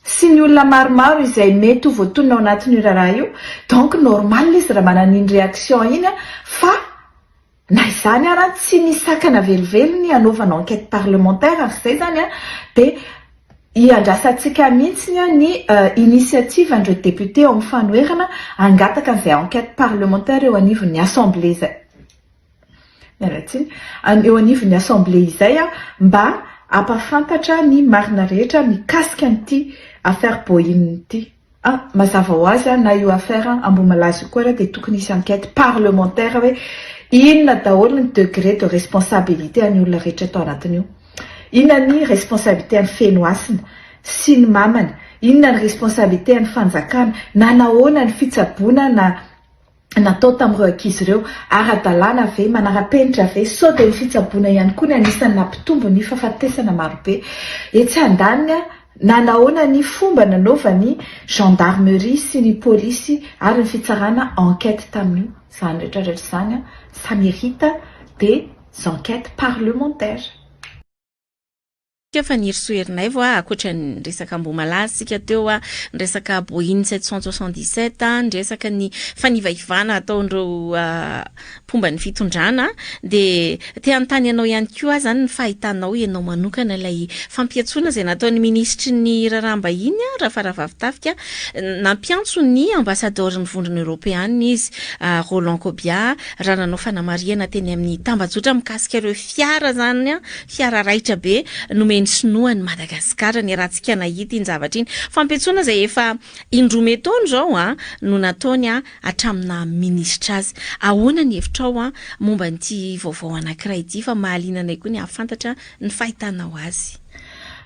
Speaker 2: Sy ny olona maromaro izay mety ho voatonona ao anatin'io raharaha io, donc normal izy raha manana iny réaction iny fa Na izany ara tsy misakana velively ny hanaovana enquête parlementaire ary izay izany dia iandrasantsika mihitsy ny initiative an'ireo députés ao amin'ny fanoherana hangataka an'izay enquête parlementaire eo anivon'ny assemblée izay, miala tsiny, eo anivon'ny assemblée izay mba hampahafantatra ny marina rehetra mikasika an'ity affaire Boeing ity. Ah, mazava ho azy na io affaire Ambohimalaza io koa ara dia tokony hisy enquête parlementaire hoe inona daholo ny degré de responsabilité an'ny olona rehetra tao anatin'io. Inona ny responsabilité an'i Fenohasina sy ny mamany, inona ny responsabilité an'ny fanjakana, nanahoana ny fitsaboana na natao tamin'ireo ankizy ireo, ara-dalàna ve, manara-penitra ve, sao dia ny fitsaboana ihany koa ny anisan'ny nampitombo ny fahafatesana marobe. Etsy andaniny, nanahoana ny fomba nanaovan'ny gendarmerie sy ny polisy ary ny fitsarana enquête tamin'io? Izany rehetra rehetra izany, ça mérite des enquêtes parlementaires.
Speaker 1: Fanirisoa Ernaivo a, ankoatra ny resaka Ambohimalaza isika teo a, ny resaka Boeing 777, ny resaka ny fanivaivana ataon'ireo mpomba ny fitondrana, dia te hanontany anao ihany koa aho izany ny fahitanao ianao manokana ilay fampiantsoana izay nataon'ny minisitry ny raharaham-bahiny Rafaravavitafika, nampiantso ny ambasadaorin'ny vondrona eoropeanina izy Roland Kobia raha nanao fanamarihana teny amin'ny tambajotra mikasika ireo fiara izany Fiara raitra be nomen'ny sinoa an'i Madagasikara niarahantsika nahita iny zavatra iny. Fampiantsoana izay efa indroa metaona izao an no nataony an hatramin'ny naha minisitra azy. Ahoana ny hevitrao an momba an'ity vaovao anankiray ity fa mahaliana anay koa ny hahafantatra ny fahitanao azy.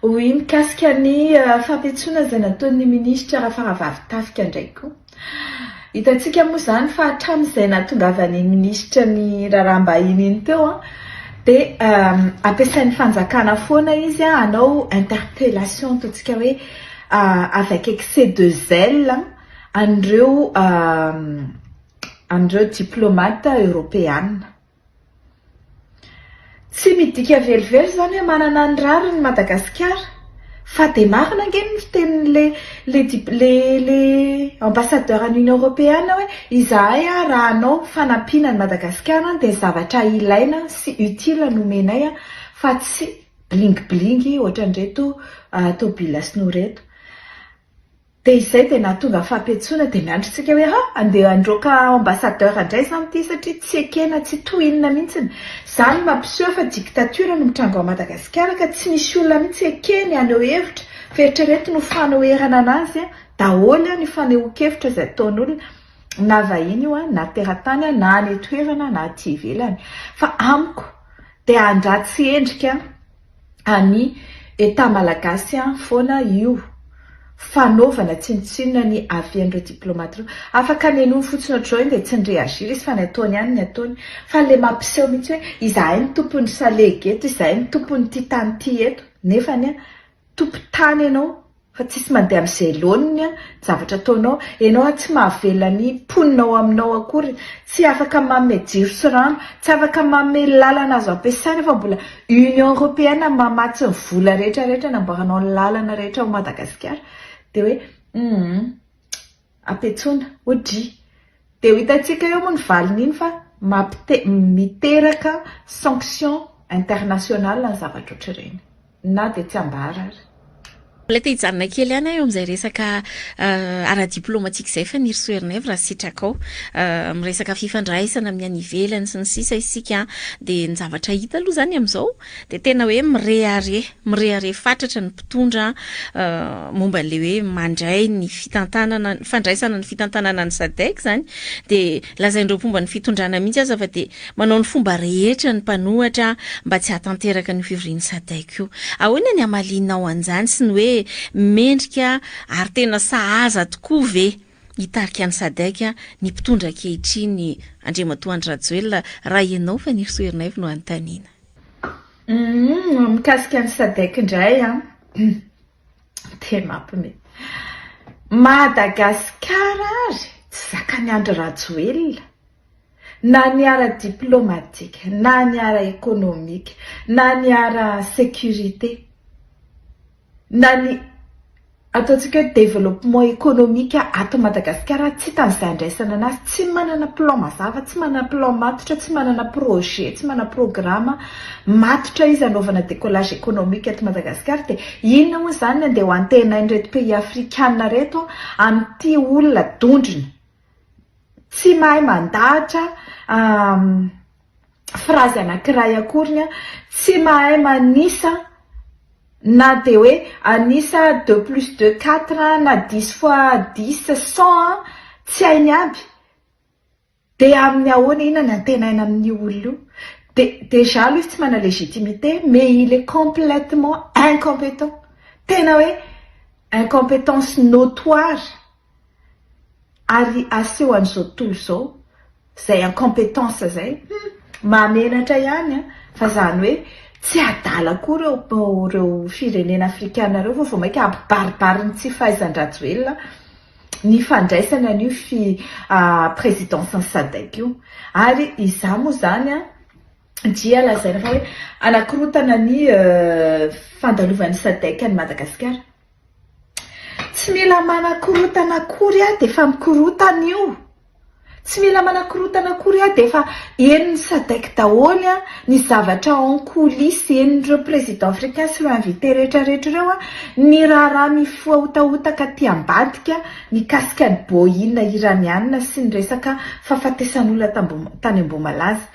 Speaker 2: Oui, mikasika ny fampiantsoana izay nataon'ny minisitra Rafaravavitafika indray koa. Hitantsika moa izany fa hatramin'izay nahatongavan'iny minisitra ny raharaham-bahiny iny teo dia ampiasain'ny fanjakana foana izy hanao interpellation ataontsika hoe avec excès de zèle an'ireo an'ireo diplomate eoropeana. Tsy midika velively izany hoe manana ny rariny Madagasikara fa dia marina ange ny fitenin'le le le le ambassadeur an'ny Union Européenne hoe izahay raha hanao fanampiana an'i Madagasikara dia zavatra ilaina sy utile no omenay fa tsy bling bling ohatran'ireto tôbila sinoa ireto. Dia izay dia nahatonga fampiantsoana dia miandry tsika hoe ha andeha handroaka ambassadeur indray izany ity satria tsy ekena tsy tohinina mihitsiny. Izany mampiseho fa dictature no mitranga ao Madagasikara ka tsy misy olona mihitsy ekeny haneho hevitra fa eritrereto no fanoherana anazy daholo ny fanehoan-kevitra izay ataon'olona na vahiny io na teratany na any an-toerana na aty ivelany fa amiko dia handratsy endrika an'i Etat malagasy foana io fanaovana tsinontsinona ny avis an'ireo diplomate ireo. Afaka nenoiny fotsiny ohatr'izao iny dia tsy ni-reagir izy fa ny ataony ihany ny ataony. Fa le mampiseho mihitsy hoe izahay no tompon'ny salegy eto, izahay no tompon'ity tany ity eto. Nefany tompon-tany ianao Fa tsisy mandeha amin'izay laoniny ny zavatra ataonao. Ianao tsy mahavelona ny mponina ao aminao akory. Tsy afaka manome jiro sy rano. Tsy afaka manome lalana azo ampiasaina fa mbola Union Européenne mamatsy ny vola rehetra rehetra anamboaranao ny lalana rehetra ao Madagasikara. Dia hoe humm ampiantsoana. Odry. Dia ho hitantsika eo moa ny valin'iny fa mampite- miteraka sanction internationale ny zavatra ohatr'ireny. Na dia tsy ambara ary.
Speaker 1: Mbola te hijanona kely ihany aho eo amin'izay resaka ara-diplomatika izay Fanirisoa Ernaivo raha sitrakao. Miresaka fifandraisana amin'ny any ivelany sy ny sisa isika dia ny zavatra hita aloha izany amin'izao dia tena hoe mirehareha, mirehareha fatratra ny mpitondra momba an'ilay hoe mandray ny fitantanana, ny fandraisana ny fitantanana ny Sadec izany dia lazain'ireo mpomba ny fitondrana mihitsy aza fa dia Manao ny fomba rehetra ny mpanohatra mba tsy hahatanteraka an'io fivorian'ny Sadec io. Ahoana ny hamalianao an'izany sy ny hoe mendrika ary tena sahaza tokoa ve hitarika ny Sadec ny mpitondra ankehitriny Andriamatoa Andry Rajoelina raha ianao Fanirisoa Ernaivo no anontaniana?
Speaker 2: Humm mikasika ny Sadec indray an! Dia mampime. Madagasikara ary tsy zakan'i Andry Rajoelina. Na ny ara-diplomatika, na ny ara-ekonomika, na ny ara-sécurité, na ny ataontsika hoe développement économique ato Madagasikara tsy hita an'izay andraisana anazy, tsy manana plan mazava, tsy manana plan matotra, tsy manana projet, tsy manana programme matotra izy hanaovana décollage économique eto Madagasikara dia inona moa izany ny andeha ho antenain'ireto pays afrikana ireto amin'ity olona dondrona Tsy mahay mandahatra phrase anankiray akoriny an, tsy mahay manisa na dia hoe anisa deux plus deux quatre na dix fois dix cent an, tsy hainy aby. Dia amin'ny ahoana, inona no antenaina amin'io olona io? Dia déjà aloha izy tsy manana légitimité mais il est complètement incompétent. Tena hoe incompétence notoire. Ary aseho an'izao tontolo izao izay incompetence izay, hum, mahamenatra ihany an, fa izany hoe tsy adala koa ireo ireo firenena afrikana ireo fa vao mainka hampibaribary ny tsy fahaizan-dRajoelina ny fandraisany an'io fi présidence ny Sadec io. Ary izaho moa izany an dia lazaina fa hoe hanakorontana ny fandalovan'ny Sadec an'i Madagasikara. Tsy mila manakorontana akory aho dia efa mikorotana io. Tsy mila manakorontana akory aho dia efa henon'ny Sadec daholo ny zavatra en coulisse henon'ireo président africain sy ireo invité rehetra rehetra ireo ny raharaha mifohaotahotaka aty ambadika mikasika ny Boeing iraniana sy ny resaka fahafatesan'olona tany Ambohimalaza.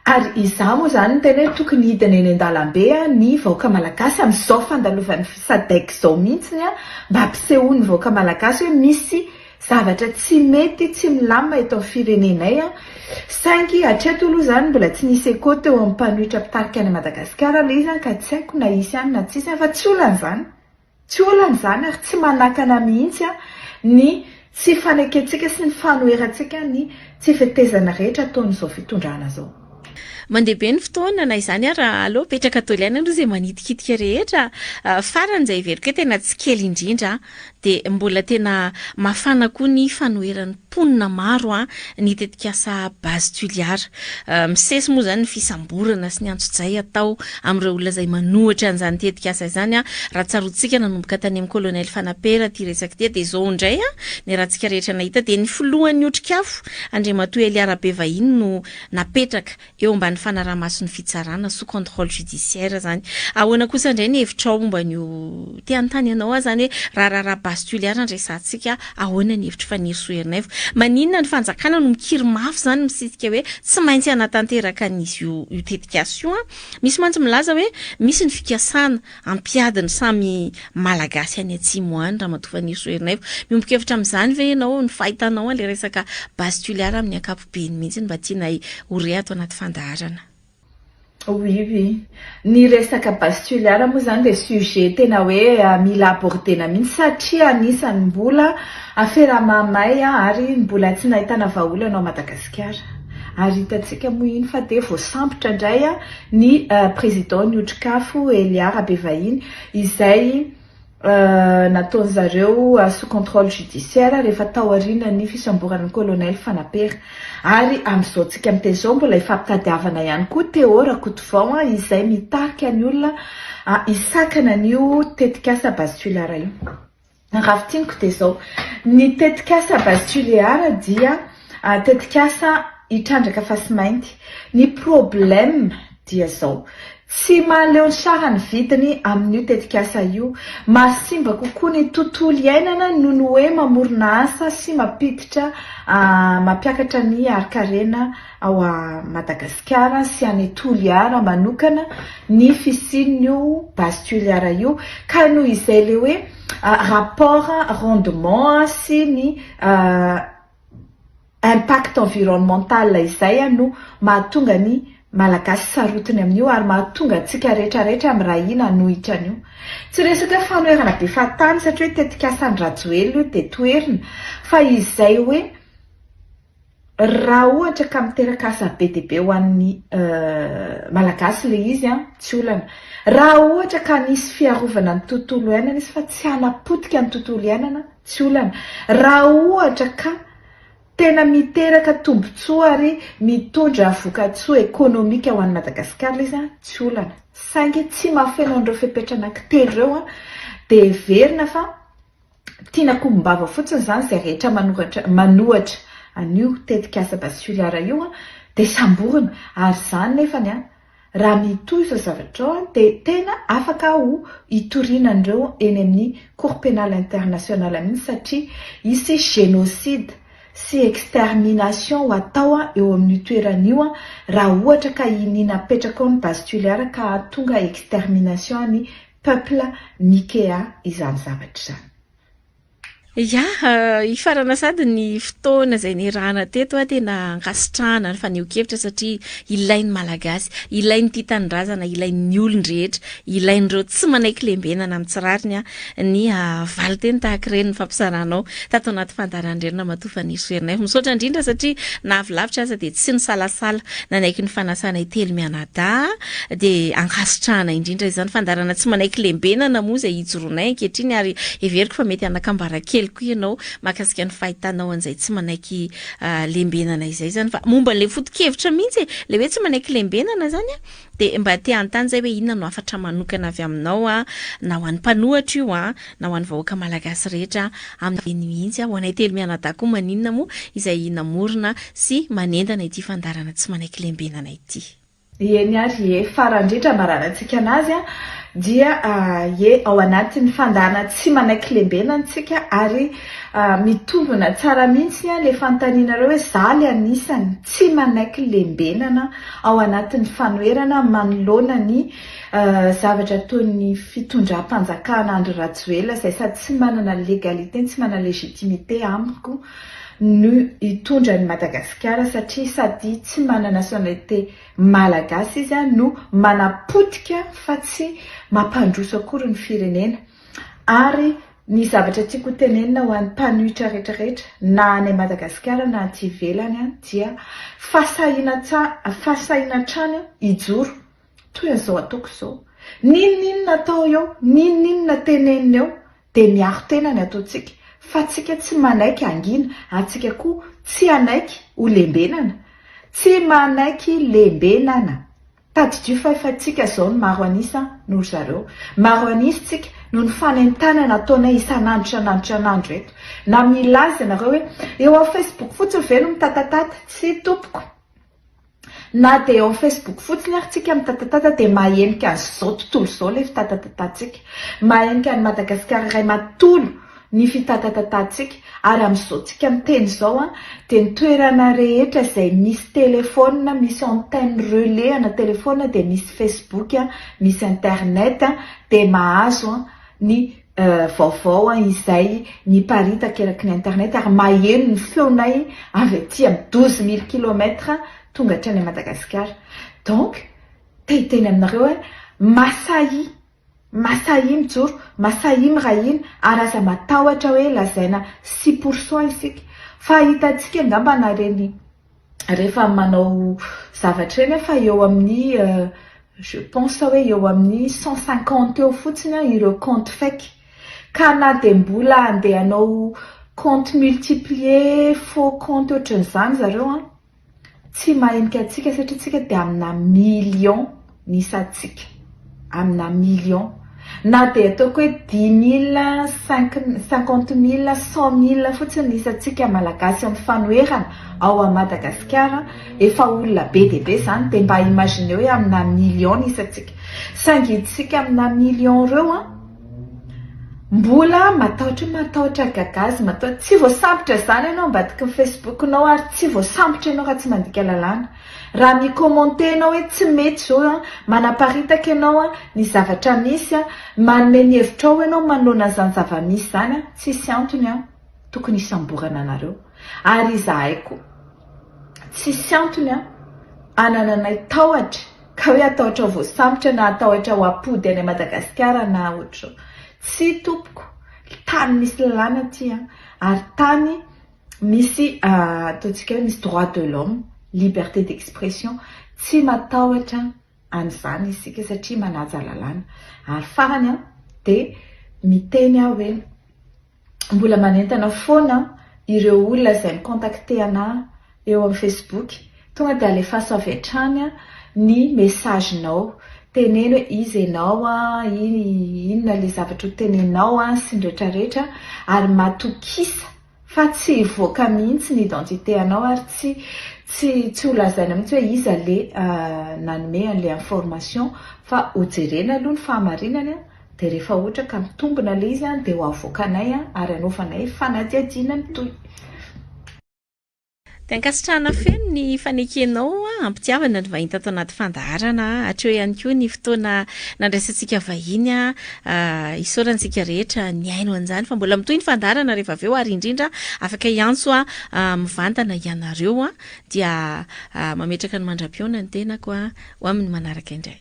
Speaker 2: Ary izaho moa izany miteny hoe tokony hidina eny an-dalambe ny vahoaka malagasy amin'izao fandalovan'ny Sadec izao mihitsy mba hampisehoan'ny vahoaka malagasy hoe misy zavatra tsy mety, tsy milamina eto amin'ny firenenay. Saingy hatreto aloha izany mbola tsy nisy echo teo amin'ny mpanohitra mpitarika an'i Madagasikara ilay izy ka tsy haiko na hisy ihany na tsy hisy fa tsy olana izany. Tsy olana izany ary tsy manakana mihitsy ny tsy fanekentsika sy ny fanoherantsika ny tsy fetezana rehetra ataon'izao fitondrana izao.
Speaker 1: Mandeha be ny fotoana na izany ara aleo apetraka daholo ihany aloha izay manitikitika rehetra. Farany izay heveriko hoe tena tsy kely indrindra dia mbola tena mafana koa ny fanoheran'ny mponina maro ny tetikasa Base Toliara. Misesy moa izany ny fisamborana sy ny antsojay atao amin'ireo olona izay manohitra an'izany tetikasa izany. Raha tsaroantsika nanomboka tany amin'ny Colonel Fanapera ity resaka ity dia izao indray ny ratsika rehetra nahita dia ny filohan'ny Otrikafo Andriamatoa Elia Rabevahiny no napetraka eo ambany ambany fanaraha-mason'ny fitsarana, sous contrôle judiciaire izany. Ahoana kosa indray ny hevitrao momba an'io, te hanontany anao aho izany hoe raha raharaha Base Toliara no resahantsika, ahoana ny hevitr'i Fanirisoa Ernaivo? Maninona ny fanjakana no mikiry mafy izany misisika hoe tsy maintsy hanatanteraka an'izy io io tetikasa io an? Misy mantsy milaza hoe misy ny fikasana hampiady ny samy Malagasy any atsimo any, Ramatoa Fanirisoa Ernaivo. Miombon-kevitra amin'izany ve ianao, ny fahitanao an'ilay resaka Base Toliara amin'ny ankapobeny mihitsy no mba tianay ho re ato anaty fandaharana?
Speaker 2: Oui oui. Ny resaka Base Toliara moa izany dia sujet tena hoe mila aborder-na mihitsy satria anisan'ny mbola afera mahamay ary mbola tsy nahitana vahaolana ao Madagasikara. Ary hitantsika moa iny fa dia voasambotra indray ny président ny Otrikafo Elia Rabevahiny izay nataon zareo sous contrôle judiciaire rehefa taorian'ny fisamborana ny colonel Fanapera. Ary amin'izao tsika miteny izao mbola ifampitadiavana ihany koa Théo Rakotovao izay mitarika ny olona hisakana an'io tetikasa Base Toliara io. Raha fintiniko dia izao, ny tetikasa Base Tulear dia tetikasa hitrandraka fasimainty. Ny problème dia izao, tsy mahaleo ny sara ny vidiny amin'io tetikasa io. Mahasimba kokoa ny tontolo iainana noho ny hoe mamorona asa sy mampiditra mampiakatra ny harin-karena ao Madagasikara sy any Toliara manokana ny fisian'io Base Toliara io ka noho izay le hoe rapport rendement sy ny impact environnemental izay no mahatonga ny Malagasy sarotiny amin'io ary mahatonga antsika rehetra rehetra miray hina hanohitra an'io. Tsy resaka hoe fanoherana be fahatany satria hoe tetikasan'i Rajoelina io dia toherina fa izay hoe Raha ohatra ka miteraka asa be dia be ho an'ny Malagasy ilay izy an, tsy olana. Raha ohatra ka nisy fiarovana ny tontolo iainana izy fa tsy hanapotika ny tontolo iainana, tsy olana. Raha ohatra ka tena miteraka tombontsoa ary mitondra vokatsoa ekonomika ho an'i Madagasikara ilay izy an, tsy olana. Saingy tsy mahafeno an'ireo fepetra anankitelo ireo an, dia heverina fa Tiana kombom-bava fotsiny izany izay rehetra manoratra manohatra an'io tetikasa Base io an, dia samborina, ary izany nefany an, raha mitohy izao zavatra izao an, dia tena afaka ho hitoriana an'ireo eny amin'ny cour pénale internationale mihitsy satria hisy génocide sy extermination ho atao eo amin'io toerana io an, raha ohatra ka iniana apetraka ao ny Base Toliara ka hahatonga extermination ny Peuple Mikea izany zavatra izany.
Speaker 1: Ya, hifarana sady ny fotoana izay niarahana teto a, tena ankasitrahana ny fanehoan-kevitra satria ilain'ny Malagasy, ilain'ny tia tanindrazana, ilain'ny olon-drehetra, ilain'ireo tsy manaiky lembenana amin'ny tsy rariny ny valin-teny tahaka ireny nifampizaranao tato anaty fandaharan-dReny Ramatoa Fanirisoa Ernaivo. Misaotra indrindra satria na avy lavitra aza dia tsy nisalasala nanaiky ny fanasanay telo mianadahy dia ankasitrahana indrindra izany fandaharana tsy manaiky lembenana moa izay ijoroanay ankehitriny ary heveriko fa mety hanakambara kely koa ianao mahakasika ny fahitanao an'izay tsy manaiky lembenana izay izany fa momba an'ilay foto-kevitra mihitsy e, ilay hoe tsy manaiky lembenana izany a dia mba te hanontany izay hoe inona no hafatra manokana avy aminao a na ho an'ny mpanohatra io a na ho an'ny vahoaka malagasy rehetra amin'ireny mihitsy aho. Ho anay telo mianadahy koa maninona moa izay namorona sy manendana ity fandaharana tsy manaiky lembenana ity.
Speaker 2: Eny ary e, farany indrindra ambaranantsika anazy dia ie ao anatin'ny fandaharana tsy manaiky lembenana tsika ary mitombina tsara mihitsy ilay fanontanianareo hoe za le anisany tsy manaiky lembenana ao anatin'ny fanoherana manoloana ny Zavatra toy ny fitondram-panjakana Andry Rajoelina izay sady tsy manana légalité no tsy manana légitimité amiko no hitondra an'i Madagasikara satria sady tsy manana nationalité malagasy izy no manapotika fa tsy mampandroso akory ny firenena ary ny zavatra tiako ho tenenina ho an'ny mpanohitra rehetra rehetra na any Madagasikara na aty ivelany dia fahasahiana fahasahiana hatrany hijoro Toy an'izao ataoko izao. N'inon'inona atao eo, n'inon'inona tenenina eo, dia miaro tena ny ataontsika. Fa tsika tsy manaiky hangina, ary tsika koa tsy hanaiky ho lembenana. Tsy manaiky lembenana. Tadidio fa efa tsika izao no maro an'isa noho ry zareo. Maro an'isa tsika noho ny fanentanana ataonay isan'andro isan'andro isan'andro eto. Na milaza ianareo hoe eo amin'ny Facebook fotsiny ve no mitatatata? Tsia tompoko. Na dia eo amin'ny Facebook fotsiny ary tsika mitatatata dia mahenika an'izao tontolo izao ilay fitatatatantsika. Mahenika an'i Madagasikara iray manontolo ny fitatatatantsika. Ary amin'izao tsika miteny izao an, dia ny toerana rehetra izay misy telephone, misy antenne relais ana telephone dia misy Facebook, misy internet dia mahazo ny vaovao izay miparitaka eraky ny internet ary maheno ny feonay avy aty amin'ny 12 000 kilomètres tonga hatrany Madagasikara. Donc te hiteny aminareo hoe masahia, masahia mijoro, masahia miray hina ary aza matahotra hoe lazaina 6% isika fa hitantsika angamba na ireny rehefa manao zavatra ireny fa eo amin'ny je pense hoe eo amin'ny 150 eo fotsiny ireo compte fake ka na dia mbola andeha hanao compte multiplier faux compte ohatran'izany zareo an tsy mahenika antsika satria tsika dia amina million ny isantsika amina million na dia ataoko hoe dix mille, cinq, cinquante mille, cent mille fotsiny ny isantsika malagasy amin'ny fanoherana ao à Madagasikara efa olona be dia be izany dia mba imaginez hoe amina million ny isantsika saingy isika amina million ireo an mbola matahotra matahotra gagazy matahotra tsy voasambotra izany ianao ambadiky ny Facebook-nao ary tsy voasambotra ianao raha tsy mandika lalàna Raha mi-commenter ianao hoe tsy mety izao an, manaparitaka ianao an, ny zavatra misy an, manome ny hevitrao ianao manoloana an'izany zava-misy izany an, tsisy antony an tokony hisamborana anareo. Ary izahay koa, tsisy antony an anananay tahotra ka hoe hatahotra ho voasambotra na hatahotra ho apody any Madagasikara na ohatr'izao. Tsia tompoko, tany misy lalàna aty an, ary tany Misy ataontsika hoe misy droit de l'homme, liberté d'expression, tsy matahotra an'izany isika satria manaja lalàna. Ary farany an, dia miteny aho hoe mbola manentana foana ireo olona izay mi-contacter anà eo amin'ny Facebook, tonga dia alefaso avy hatrany ny message-nao, teneno hoe iza ianao, inona ilay zavatra ho teneninao sy ny rehetrarehetra ary matokisa fa tsy hivoaka mihitsy ny identité anao ary tsy tsy tsy ho lazaina mihitsy hoe iza le nanome an'le information fa ho jerena aloha ny fahamarinany dia rehefa ohatra ka mitombina le izy dia ho avoakanay ary hanaovanay fanadihadiana mitohy.
Speaker 1: Dia ankasitrahana feno ny fanekenao ampitiavana ny vahiny tato anaty fandaharana. Hatreo ihany koa ny fotoana nandraisantsika vahiny. Isaorana antsika rehetra nihaino an'izany fa mbola mitohy ny fandaharana rehefa avy eo ary indrindra afaka hiantso mivantana ianareo dia mametraka ny mandra-pihaona ny tenako ho amin'ny manaraka indray.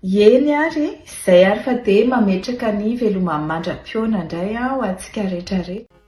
Speaker 2: Eny ary, izay ary fa dia mametraka ny veloma mandra-pihaona indray aho antsika rehetra rehetra.